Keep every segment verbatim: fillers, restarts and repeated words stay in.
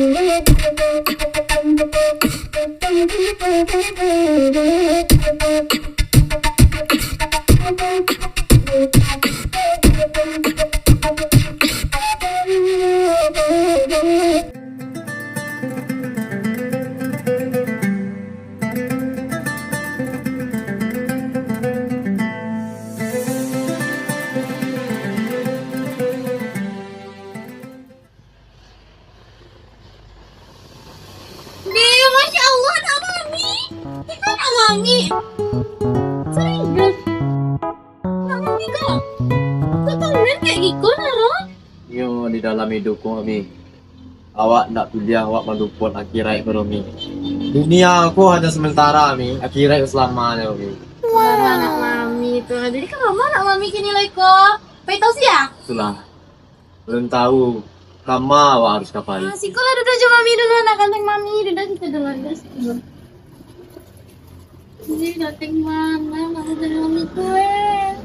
Deh, Masya Allah, nak mami. Iko nak mami. Serius. Nak mami ko. Kok tumben kayak giko, Naro? Iyo, di dalam iduik ko, Mi. Awak ndak kuliah, awak mandukung akhirat ko, Mi. Dunia ko hanya sementara, Mi. Akhirat ko selamanya, Mi. Wah, anak mami tu. Jadi, ka ma nak mami kini lai ko? Pai tausiah? Itulah. Belum tahu kama awak harus ka pai. Ah, sikolah duduak jo mami dulu, anak ganteng mami. Duduak kito dulu, duduak situ. Ini ganteng bana, anak ganteng mami tu, eh.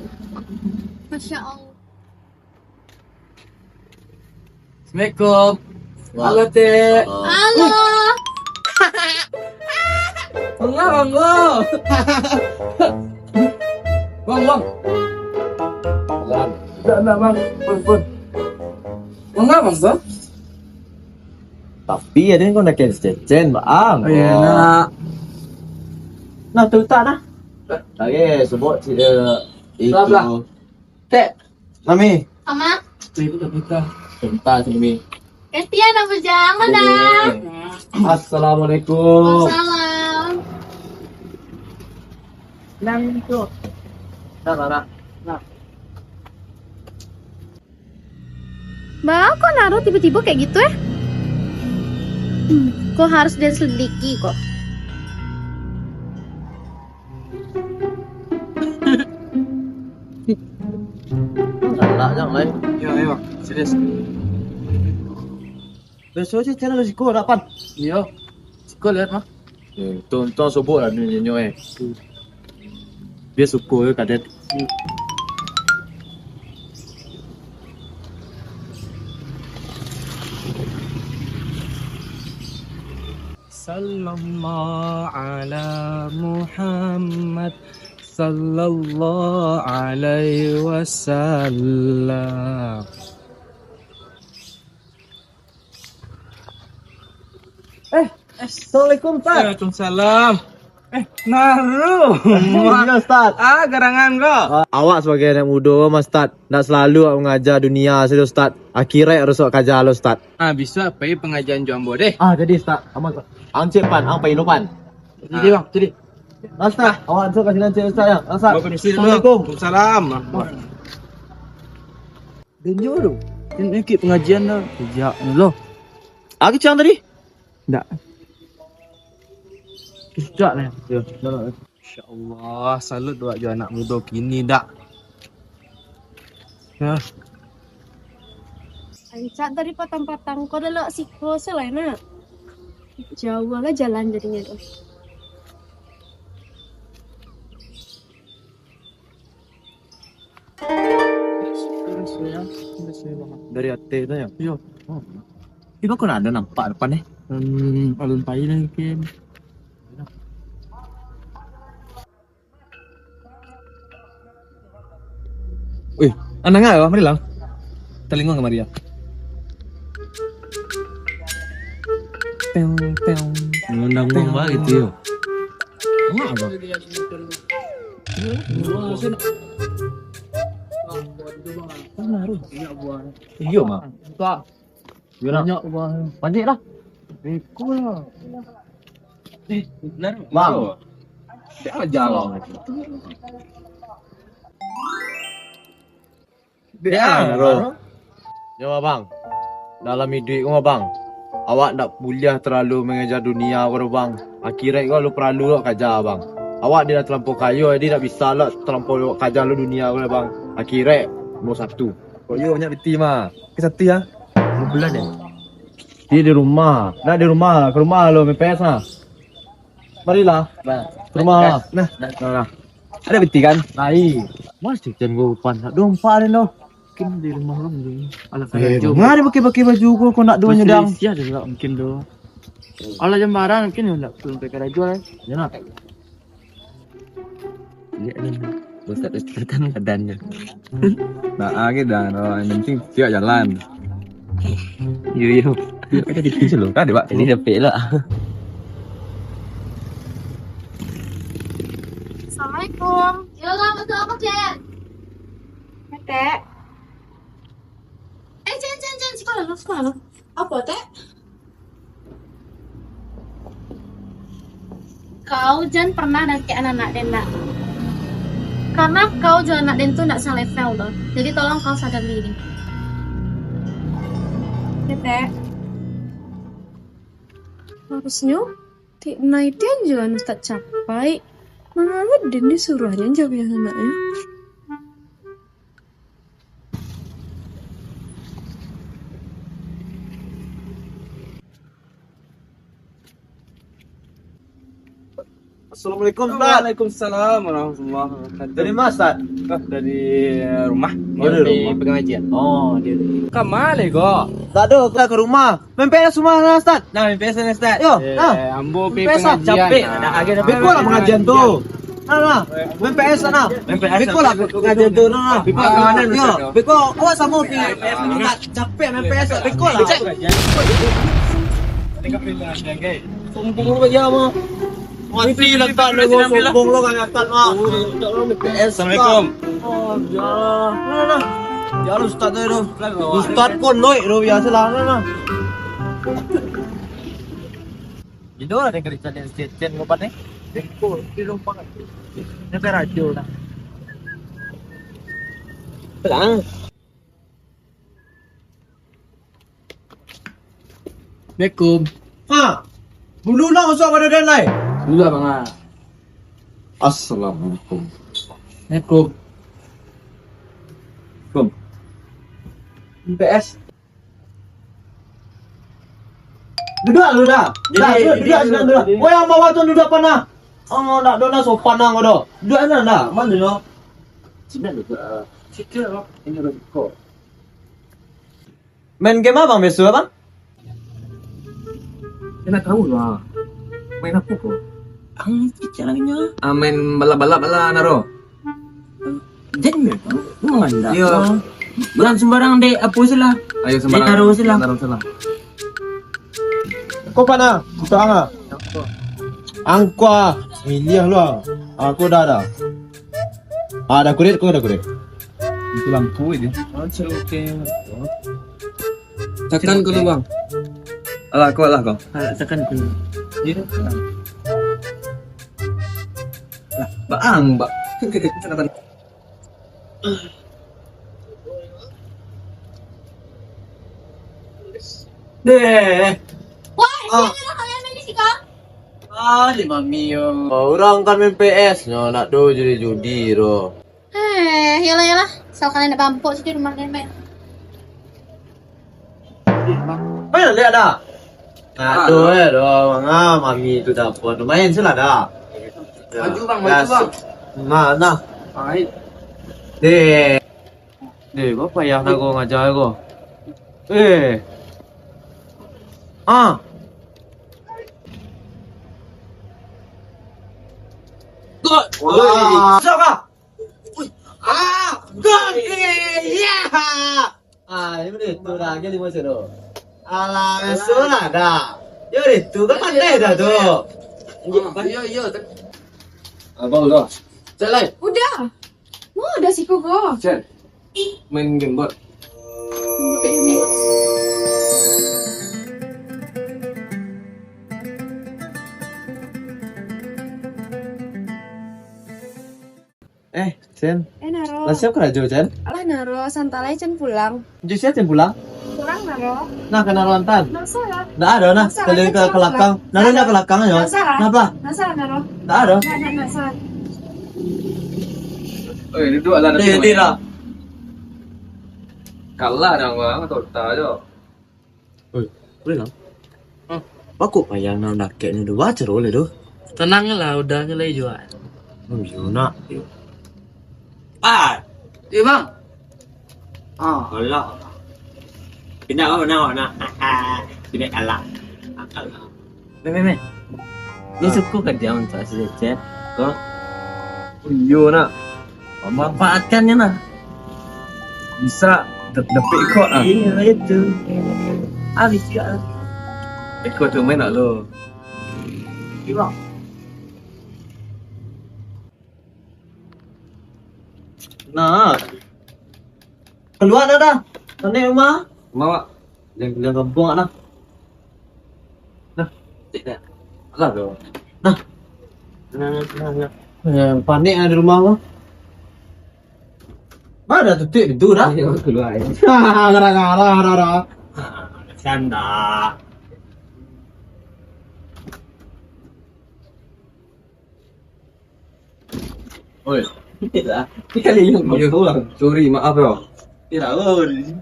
Masya Allah. Assalamualaikum. Halo, Tek. Halo. Mangga, mangga. Bang, bang. Bang. Ndak, ndak, bang. Bang, bang. Mangga, bang, bang? Tapi ado nan kau nak kecen, bang. Oh, iya, nak. Nah, tu tak dah. Lagi sebut si, eh, itu. Lah, lah. Tek. Mami. Ama. Itu dah kita. Sebentar sini, Mi. Kasihan, Abang Jang. Mana? Assalamualaikum. Waalaikumsalam. Nang tu. Dah, dah, dah. Nah. Baa kok Naro tibo-tibo kayak gitu, eh? Hmm, kok harus diselidiki kok. Galak jang lai. Yo, yo, serius. Biaso se channel siko dapat. Iyo. Siko lihat mah. Eh, untuang-untuang sobok lah nyo, nyo, eh. Bia suko yo, Kaden. Sallallahu ala Muhammad, sallallahu alaihi wasallam. Eh, assalamualaikum, Ustaz. Waalaikumsalam. Eh, Naro. Iya, Ustaz. Ah, garangan ko. Ah, awak sabagai anak mudo, Ustaz, ndak salalu awak mangaja dunia sajo, Ustaz. Akhirat harus awak kaja lo, Ustaz. Ah, bisuak pai pangajian jo ambo deh. Ah, jadi, Ustaz. Aman, Ustaz. Ang cek pan, ang pai lo pan. Jadi, Bang, jadi. Ustaz, awak ansua ka sinan cek Ustaz, ya. Ustaz. Assalamualaikum. Waalaikumsalam. Denyo tu. Ini kit pengajian dah. Sejak lo. Ah, kecang tadi? Ndak. Sejak lah. Yo, selamat. Masya Allah, salut awak jo anak mudo kini, dak? Ya. Rancak dari patang-patang ko dah lewat siko se lai, nak. Jauah lah jalan jadinyo tu. Dari ateh tu, ya? Iyo. Oh. Tibo kok ndak ado nampak depan, eh? Hmm, alun pai lai mungkin. Wih, anang ah, mari lah. Talingo kamari, ya. Peong, peong. Ngundang uang bae gitu, yo. Emak apa? Mana, Ru? Iyo, Mak. Banyak uang. Banyak lah. Iko lah. Eh, benar. Bang. Dia lah jalan. Ya, bro. Nyo, Bang. Dalam iduik ko, Bang, awak ndak buliah talalu mangaja dunia ko, Bang. Akhirat ko lo paralu lo kaja, Bang. Awak di lah talampau kayo, jadi ndak bisa lo talampau lo kaja lo dunia ko, Bang. Akhirat nomor satu. Kok iyo banyak piti, mah? Ke satu, ya? Bulan, ya? Di, di rumah. Ndak di rumah, ka rumah lo, M P S nah. Marilah. Nah. Ka rumah lah. Nah, nah, nah. Ado piti kan? Lai. Mas, cicen gua pan. Dak dompak ado no. Mungkin di rumah kan, mungkin. Alah, eh, karajo. Ngari pakai-pakai baju ko, ko nak duo nyudang. Sia ado lah mungkin tu. Alah, jambaran mungkin yo ndak perlu pakai karajo lah. Ya nak. Iya, iya. Ustaz Ustaz kan badannya. Nah, ah, gitu dah. Oh, yang penting siap jalan. Iyo, iyo. Iyo, kan gitu sih lo. Kan ada, Pak. Ini dapik lah. Assalamualaikum. Ya Allah, betul apa, Cek? Tek. Eh, Cen, Cen, Cen, siko lo, siko lo. Apo, Tek? Kau jan pernah dakek anak-anak den, nak. Karena kau jo anak den tu ndak salevel doh. Jadi tolong kau sadar diri. Oke, Tek. Harusnyo, Tek Naitian jo anu tak capai. Malah den disuruah den jauahan anaknyo. Assalamualaikum, Ustaz. Waalaikumsalam warahmatullahi wabarakatuh. Dari ma, Ustaz? Ah, dari rumah. Oh, dari rumah. Pengajian. Oh, dia. Ka ma lai ko? Tak ado, ka rumah. Main P S rumah nah, Ustaz. Nah, main P S nah, Ustaz. Yo, eh, nah. Ambo pi pengajian. Capek, nah. Beko lah pengajian tu. Nah, nah. Main P S nah. Main P S. Beko lah pengajian tu, nah, nah. Beko lah kawanan, yo, Ustaz, yo. Beko, awak samo pi P S, capek main P S, beko lah. Cek. Sombong lo aja mah. Mati lah, tak ada sombong lo kan, Ustaz, mah. Assalamualaikum. Oh, ya. Nah, nah. Ya Allah, Ustaz tu. Ustaz ko noik tu biaso lah, nah, nah. Di luar ada kerja dan cecen ko, Pak, eh? Di luar. Ini karajo lah. Pelang. Assalamualaikum. Ha. Bulu nak masuk pada den lai. Dulu, Abang, ah. Assalamualaikum. Assalamualaikum. Assalamualaikum. P S. Duduak lu dah. Dah, duduak, duduak, duduak, duduak. Woi, yang bawa tu duduak panah. Oh, nak dona sopan nang ko doh. Duduak sana dah. Mana lo? Sini juga. Situ lo. Ini lo kok. Main game apa, Bang, biaso, Bang? Saya nak tahu lah. Main apa kok? Ang caranya. Ah, main balap-balap lah, Naro. Jan, lu manganda. Iyo. Jan sembarang dek apo sih lah. Ayo sembarang. Dek Naro sih lah. Naro sih lah. Ko panah, itu anga. Angkua, milih lu ah. Aku dah ada. Ah, dah kurit, ko dah kurit. Itu lampu aja. Oh, cerutin. Tekan ko lu, Bang. Alah, ko lah ko. Alah, tekan ko lu. Iya. Lah, baang, Bang. Deh. Wah, ah. Siapa kalian main di sini, Kak? Ah, di mami yo. Urang kan main P S, nyo nak do judi-judi ro. Eh, iyalah, iyalah. Asal kalian nak bampok situ rumah kalian, baik. Mana lihat dah? Aduh, eh, doh, manga mami tu dapur. Main sih lah dah. Maju, Bang, maju, Bang. Mana? Baik. Deh. Deh, bapa payah nak ko ngajar ko. Eh. Ah. Gol. Wah. Siapa? Ui. Ah, gol. Eh, ya. Ah, ini boleh tu dah, dia lima zero. Alah, biaso lah dah. Yo, itu kan pandai dah tu. Iyo, iyo. Abang udah. Jalan. Udah. Mau udah siko ko. Cel. Main gamebot. Eh, Cen. Eh, Naro. Lah siap karajo, Cen? Alah, Naro, santai lai, Cen pulang. Jus ya, Cen pulang? Pulang, Naro. Nah, ka Naro antan? Ndak usah lah. Ndak ado, nah. Ndak usah, kalian ka, ka lakang. Naro ndak ka lakang, yo? Ndak usah lah. Kenapa? Ndak usah lah, Naro. Ndak ado. Ndak, ndak, ndak usah. Oi, duduk lah. Deh, deh lah. Kalah dah, Bang. Total, yo. Oi, boleh lah. Hah? Bako payah nak dakek ni tu, baca dulu tu. Tenang lah, udah ni lai jual. Oh, iyo nak. Ah, iyo, Bang. Ah. Alah. Pindah awak, pindah awak, nah. Pindah kalah. Meh, meh, meh. Ni suko ka dia untuak si Cecep ko? Iyo, nak. Manfaatkan nyo, nah. Bisa dap-, dapek kok, ah. Iyo, itu. Habis juga. Iko tu main nak lo. Iyo. Nah. Kalua dah, dah. Tanek rumah. Rumah, Mak. Jan, jan kampuang, dah. Dah. Cek dah. Alah tu. Dah. Nah, nah, nah, nah. Eh, panek lah di rumah tu. Mana dah tutup pintu dah? Ayo, kalua, ayo. Gara-gara, gara-gara. Canda. Oi. Tidak. Kali yang kau pulang. Sorry, maaf yo. Tidak, oi.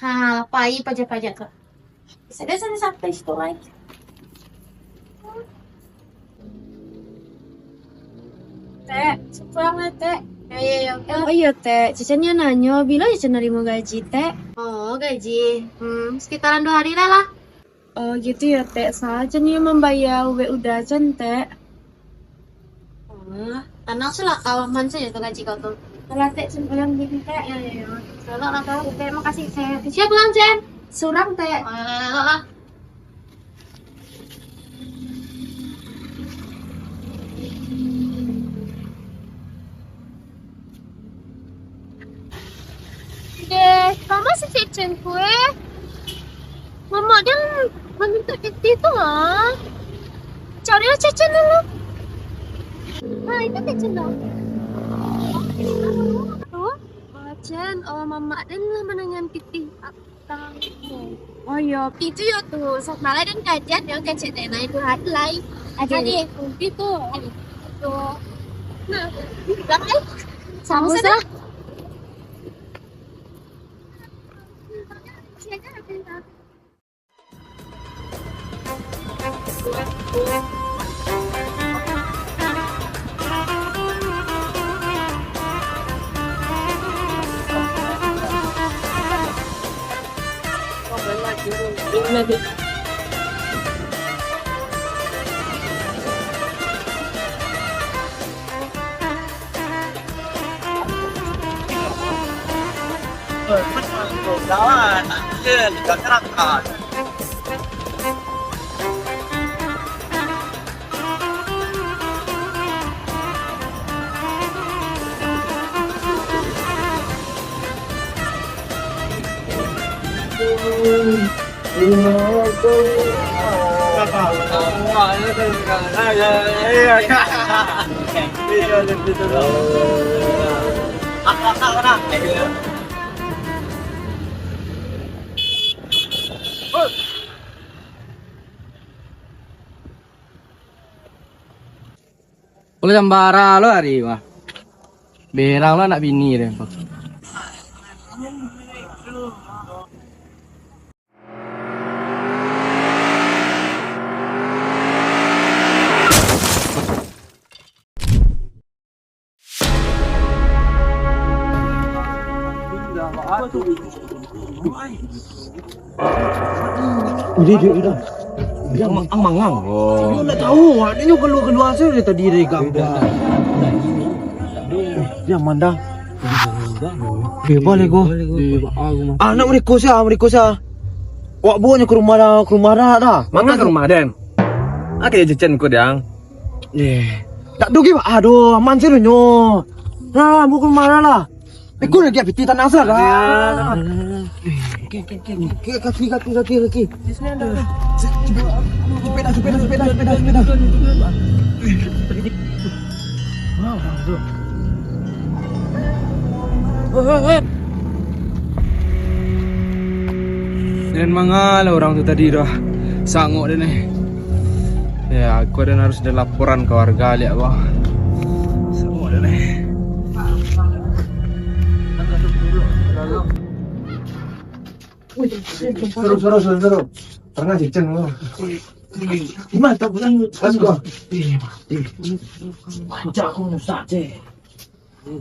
Ha, pai pajak-pajak tu. Bisa dia sampai situ lagi. Tek, suka nggak, Tek? Ya, ya, ya. Oh iya, Tek. Cecep nyo nanyo, bilo Cecep narimo gaji, Tek? Oh, gaji. Hmm, sekitaran dua hari lah, lah. Oh, gitu ya, Tek. Sajan ni mambayar ubek udah can, Tek. Oh, tanang sulah kau, aman sajo tu gaji kau tu. Kalau Tek, simpulan gini, Tek. Ya, ya, ya. Salah lah kau. Tek, makasih, Tek. Siap, Bang, Cen? Surang, Tek. Ah, lah, lah. Deh, kama si Cecep ko, eh? Mamak den mamintak pitih tu, ah. Carilah Cecep dulu. Ha, itu Cecep tu. Tu, Cecep, oh, mamak den lah manangian pitih. Oh, iyo, itu yo tu. Samalam den kajian yo kecek den lain tu hari lai. Ade. Ade, itu tu. Ade. Tu. Nah, dah, eh. Sama-sama. Ulah sambara lo ari, wah. Berang lo anak bini deh. Udah, udah, udah. Dia mang-, mangang. Oh. Dia nak tahu, dia nyo keluar-keluar saja dari tadi dari gambar. Dia aman dah. Dia balik ko. Ah, nak meriko sah, meriko sah. Wak bawa nyo ke rumah dah, ke rumah dah, dah. Mangan ke rumah den. Oke, Cecep ko, Dang. Eh, tak dogi, Pak. Aduh, aman sih lu nyo. Lah, bukan marah lah. Ikut lagi, Piti, tanang saja. Oke, oke, oke. Oke, kaki, kaki, kaki, kaki. Sepeda, sepeda, sepeda, sepeda, sepeda. Wah, orang tu. Hei, hei, hei. Den mangalah urang tu tadi dah. Sangok den, eh. Ya, aku den harus den laporan ka warga liak, bah. Sangok den, eh. Suruh, suruh, suruh, suruh. Pernah cicing lu. Gimana tak pulang? Pas gua. Ih, mati. Panjak aku nusak, ceh. Eh,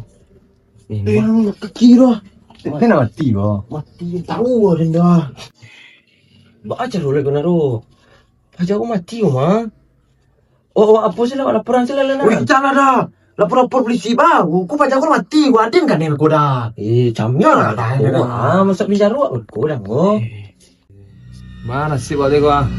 Eh, mak. Kaki tu. Kan nak mati, bah. Mati, tahu lah denda. Baa caro lai ko naro? Paja ko mati, Oma. Oh, oh, apo sih lah, laporan sih lah, lah, nah. Weh, jangan dah. Lapor-lapor polisi, bah. Ko paja ko mati, ko aden kan ko dah. Eh, camnya lah, dah, dah, dah. Ah, masa bicara ko dah, ko. Eh. Mano nasib awak ko, ah?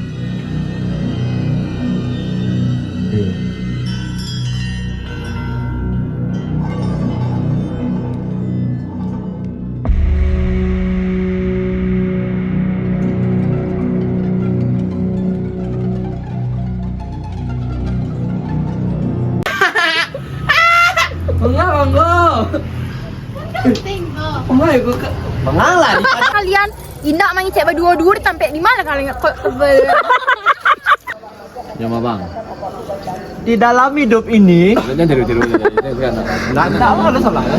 Manga, manga. Manga, ibu ka-, manga lah. Kalian indak mangecek baduo-duo di tampek di ma kalian kok tebel? Yo, Bang. Di dalam hidup ini. Jangan tiru-tiru, jangan, jangan, jangan. Nggak, nggak, nggak ada salah, ya.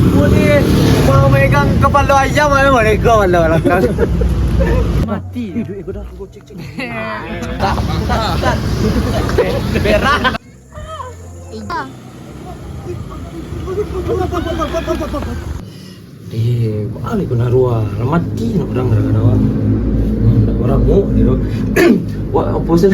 Mau ni, mau megang kepala ayam, mana mereka kepala belakang. Mati. Duit aku dah, aku cek, cek. Berak. Eh, baa lai ko naro ah. Lah mati nak urang gara-gara awak. Hmm, nak urang muk ni tu. Wah, apo sih?